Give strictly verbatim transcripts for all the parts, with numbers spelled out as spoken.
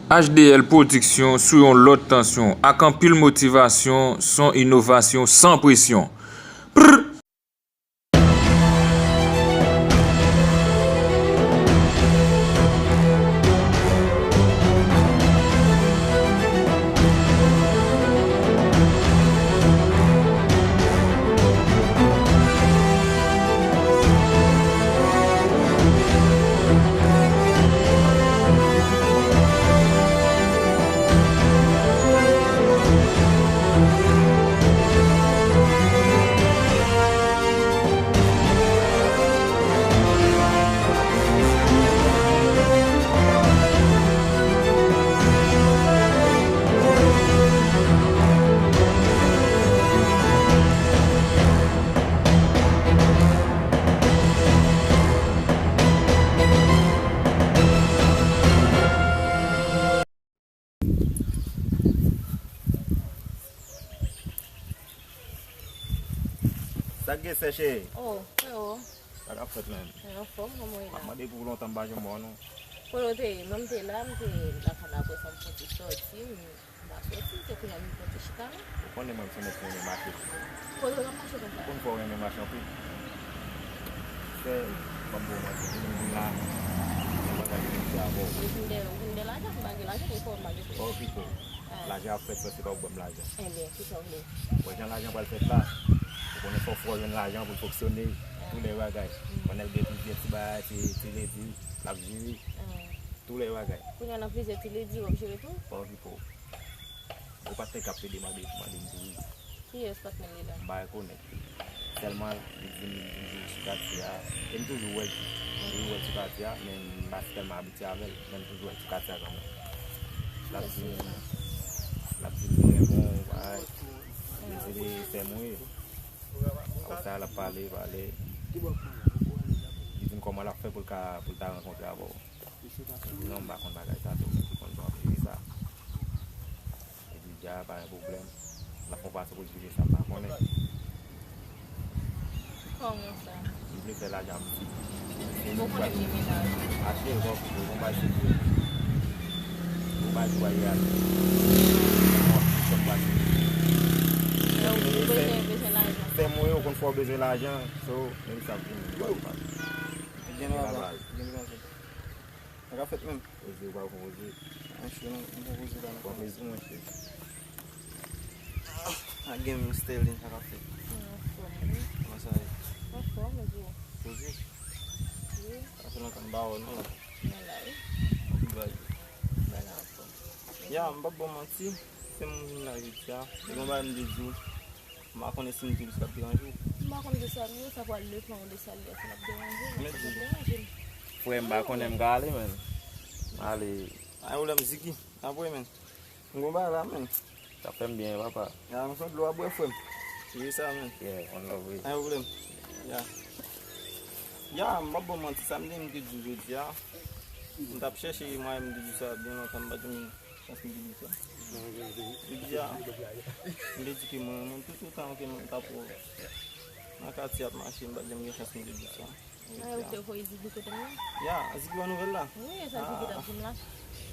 H D L Pwodiksyon sou yon lòt tansyon, ak anpil motivasyon, son inovasyon san presyon. Prr! Sa k gen, sè cheri? Oh, freo. Sa k ap fèt menm? Mwen anfòm, kòman w ye la? M ap mande pou lontan m pa janm wè w non. Kote w te ye? Mwen m te la, m te lakay la, apre sa m fè ti sòti, m pa sòti, se kounye a m vin pran ti chita la. Ou konnen mwen m se nèg ki renmen mache. Kote w t ap mache konsa? Ou konn fè w renmen mache anpil. Fè, m p ap ba w manti, depi m vin la, m pa ka vin mache avè w. Ou vin de, ou vin de lajan, m pa gen lajan, men fò m pa gen. Fò w okipe w. Ah. Lajan ap fèt, se pa w k ban m lajan. Ebyen, kisa w vle? Wè jan lajan pral fèt la, ou konnen fò, fò w jwenn lajan pou l fonksyone, ah, tout lè bagay. Mm. Pandan l gen plizyè ti bagay, ti, ti ledi, l ap jere. Ah. Tout lè bagay. Kounye a nan plizyè ti ledi, w ap jere tou? Pa okipe w. Ou pa t te ka plede mande, mande m pou ou. Kiyès patnè l ye la? M pa rekonèt. Sèlman, li di m li toujou sou katye a. E m toujou wè l. M toujou wè l sou katye a, men m pa tèlman abitye avè l. Men m toujou wè l sou katye a kanmenm. L ap di m, l ap di m li renmen w, bagay. Li di li sè m wi. Apre sa, l ap pale, pale. Li di m kòman l ap fè pou l ka, pou l ta rankontre avè w. Epi non, m pa konn bagay sa tou, men ki konn jan w ap jere sa. Epi dja pa gen pwoblèm. L ap fè yon fason pou l jere sa, m pa konnen. Kòman sa? Li vle fè lajan ap di. Ou konnen li gen menaj? Achte l, bon, bon, bon, bay sekrè. Bon, bay pou bay al. Bon, sòm pase. Lè ou bezwen, bezwen lajan. Fè mwen, ou konn fò w bezwen lajan. So, menm sa ap vini, ou pa, ou pa. Gen la baz. Sa ka fèt menm. Poze, ou pa konpoze. Monchè, non, m konpoze la, non. Konpoze, monchè. A gen Mister Lin, sa k ap fèt? Mwen anfòm, wi. Kòman sa ye? Anfòm, e pou ou? Poze? Wi. Sa fè lontan m pa wè w, non, la. Mwen la, wi. Anpil bagay. Bagay la anfòm. Ya, m p ap ba w manti. Se moun vin la jodi a. Te gen yon bagay m te di w. M pa konnen si m di w sa ap deranje w. M pa konn de sa m ye, sa pral depann de sa l ye, si l ap deranje m, men sa p ap deranje m. Frè m, pa konnen m ka ale, menn. M ale. Ay, ou lè m Ziki. Apre, menn. M gon bagay la, menn. Sa fè m byen, papa. Ya, m son dlo ap bwè, frè m. Se sa, menn. Yeah, one love, wi. Ay, ou lè m. Ya. Ya, m p ap ba w manti, sa m te, m te di w jodi a. M t ap chèche mwayen m te di w sa byen lontan, m pa t janm Chans m te di sa. Jodi a, m te di ke mwen, mwen, tout otan ke mwen t ap nan katye ap mache, m pa t janm gen chans m te di sa. Ah, ou te voye Ziki kote m nan? Ya, Ziki ban nouvèl la? Wi, e sa Ziki t ap di m la.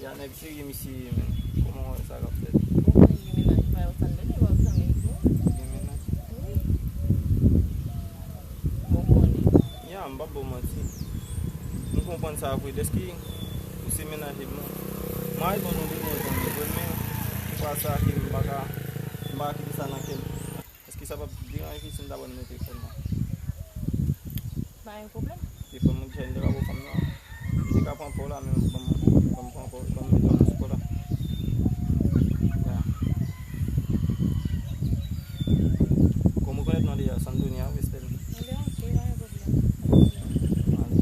Ya, nèg serye misye ye, men. Kòman w wè sa k ap fèt? Ou konnen li gen menaj, pa yo sa l leve, pa yo sa l leve. Gen menaj? Wi. Bon, konnen. Ya, m p ap ba w manti. M konprann sa vre. Dèske ou se menaje m nan. M a reponn ou wi, mwen zanmi vre, men se pa sa ke m pa ka, m pa ka kite sa nan kè m. Èske sa p ap deranje si m ta ba w nimewo telefòn mwen? Pa gen pwoblèm. Telefòn mwen ki chanje, m te ka ba w fanm nan. M te ka pran pa w la, men ban m, ban m pran pa w, ban m mete w nan sou pa w la. Ya. Kòm ou konèt non deja, Sandonia, wi, Estelle. Ebyen, ok, pa gen pwoblèm. Ann.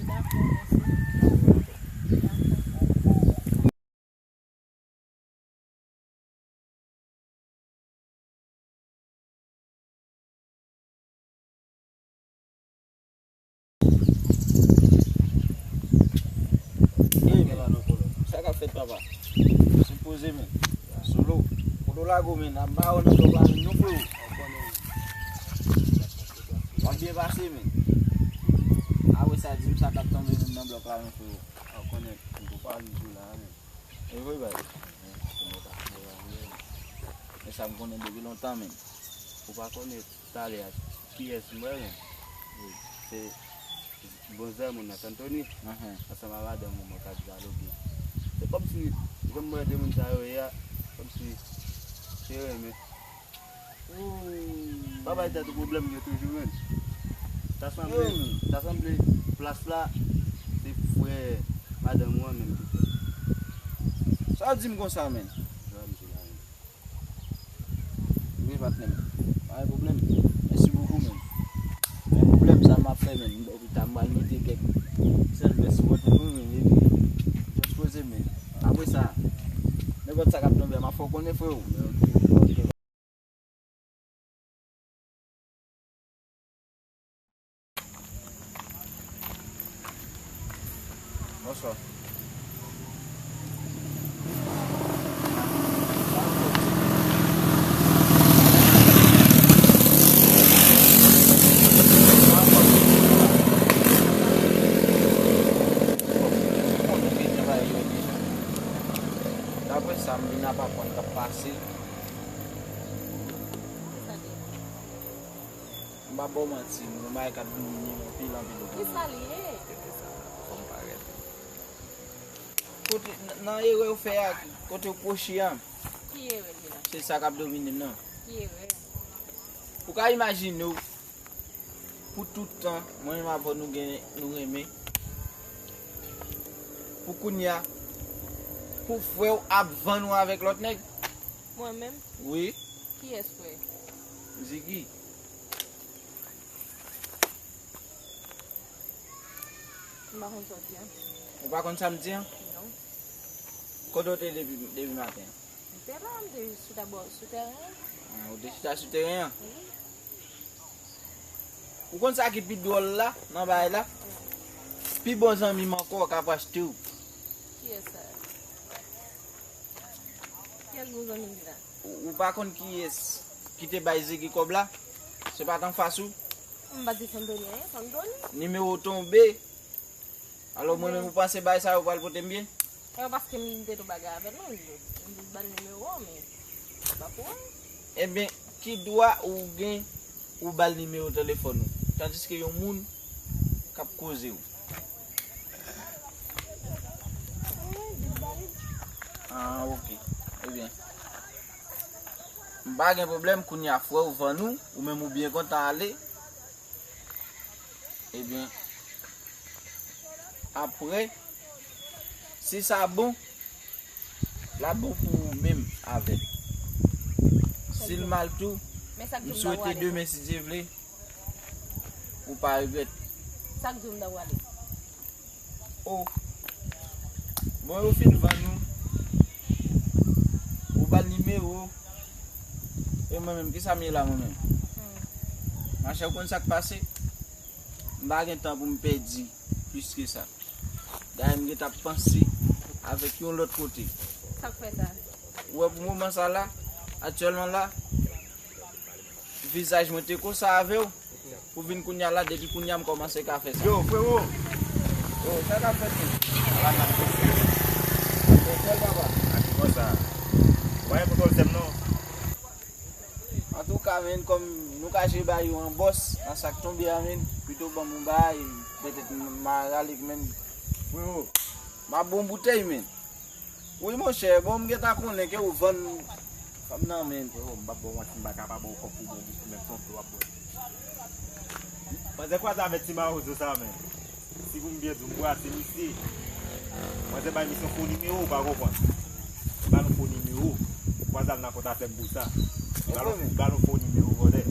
Dakò, mèsi. Dakò. Ey, men la nan kolo. Sa k ap fèt, papa? Sou poze, men. Sou lo. Kote w lage w, men? Nan ba w nan dlo pa menm non, freo. W ap byen pase, men. Apre sa, di m sa k ap tonbe menm nan blòk la, men, freo. W ap konnen. M tou pale di w la, men. E vre, bay. Men sa m konnen depi lontan, menm. Ou pa konnen talè a kiyès m wè, menm. Se bon zè moun nan, Santoni, ansanm a madanm ou mwen k ap dyaloge. Se kòmsi, jan m wè de moun sa yo ye a, kòmsi se renmen. Pa bay tèt ou pwoblèm yo toujou, menm. Ta sanble, ta sanble plas la, se frè madanm ou an menm ki fè. Sa w di m konsa, menn? Jan m di la, menm. Wi, patnè m. Pa gen pwoblèm. Mèsi bokou, menn. Pa gen pwoblèm, sa m ap fè, menn. Epi ta m pral mete kèk sèl vès sou kont mwen, menn. Epi just poze, menn. Apre sa, nenpòt sa k ap tonbe, m ap fè w konnen, freo. Ok. Bonswa. Dapre sa m vin ap aprann k ap pase. M pa ba w manti, m gon bagay k ap domine m anpil, anpil, anpil. Kisa li ye? Kite sa, fò m parèt. Kote, n-, nan erè w fè a, kote w kwochi a, ki erè li la? Se sa k ap domine m nan. Ki erè? Ou ka imajine w, pou tout tan, mwen menm avè w nou gen, nou renmen. Pou kounye a, pou frè w ap vann ou avèk lòt nèg. Mwen menm? Wi. Kiyès frè? Ziggy. M pa konn sa w di an. Ou pa konn sa m di an? Non. Kote w te depi, depi maten an? M te la, m te sou tabò, sou tèren an. Ah, ou te chita sou tèren an? Wi. Ou konn sa ki pi dwòl la, nan bagay la? Pi bon zanmi m ankò k ap achte w. Kiyès sa? Kiyès bon zanmi m la? Ou, ou pa konn kiyès ki te bay Ziggy kòb la? Se pa t anfas ou? M pa di Santoni anyen, Santoni. Nimewo w tonbe. Alò, mwen menm, ou panse bagay sa yo pral pote m byen? E paske m te tou bagay avè l, non, m te ba l nimewo, men se pa pou mwen. Ebyen, ki dwa ou gen ou ba l nimewo telefòn ou, tandiske yon moun k ap koze w? Ah, ok. Ebyen, m pa gen pwoblèm, kounye a frè w vann ou, ou menm ou byen kontan ale. Ebyen, apre, si sa bon, l ap bon pou ou menm avè l. Si l mal tou, m swete demen, si Dye vle, ou pa regrèt. Sa k di w m ta prale? Oh. Bon, yo fin vann ou. Ou ba l nimewo. E mwen menm, kisa m ye la, mwen menm? Hmm. Machè, ou konn sa k pase? M pa gen tan pou m pèdi plis ke sa. Dayè, m gentan ap panse avèk yon lòt kote. Sa k fè sa? Ou wè, pou moman sa la, aktyèlman la, vizaj mwen te konsa avè w, pou vin kounye a la, depi kounye a m kòmanse ka fè sa. Yo, frewo! Yo, sa k ap fèt menm? Ala n ap fè. Yo, sèl papa. A ki konsa? Ou pa gen pwoblèm non. Antouka, menn, kòm nou ka jere ba yo an bòs, nan sa k tonbe a, menn, pito ban m yon bagay, petèt m a rale, menn. Frewo! M ap ba w yon boutèy, menn. Wi, monchè, bon, m gentan konnen ke ou vann fanm nan, menn. Freo, m p ap ba w manti, m pa ka pa ba w kòb pou bwè, menm se yon dlo w ap bwè. Manzè kwaze avèk ti mawozo sa, menn. Si pou m byen di w, m brase misye. Manzè bay misye yon fo nimewo, ou pa konprann. Li ba l yon fo nimewo. Kwaze al nan kont avè m pou sa. Li ba l yon, li ba l yon fo nimewo, vòlè.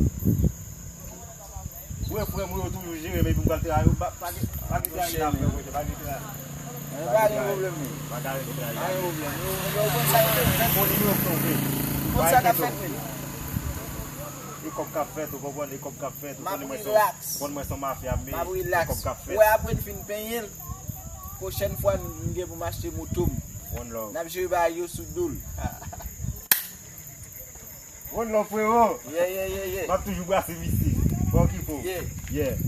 Wi, frè m, yo toujou jere m, epi m pral trayi yo, pa, pa gen, pa gen trayi la, frè m, pa gen trayi. Pa gen pwoblèm, wi. Pa gen trayi. Pa gen pwoblèm. Yo, yo, konn sa k ap fèt. Bon, li yo tonbe. Konn sa k ap fèt, wi. E kòb k ap fèt, ou konprann, e kòb k ap fèt. Ou konn mwen se, konn mwen se yon mafya, men e kòb k ap fèt. Wè, apre n fin penyen l, pwochèn fwa n gen pou m achte moto m. One love. N ap jere bagay yo sou do l. One love, frero. Yeah, yeah, yeah, yeah. M ap toujou brase misye. Bon, ki fo. Yeah. Yeah.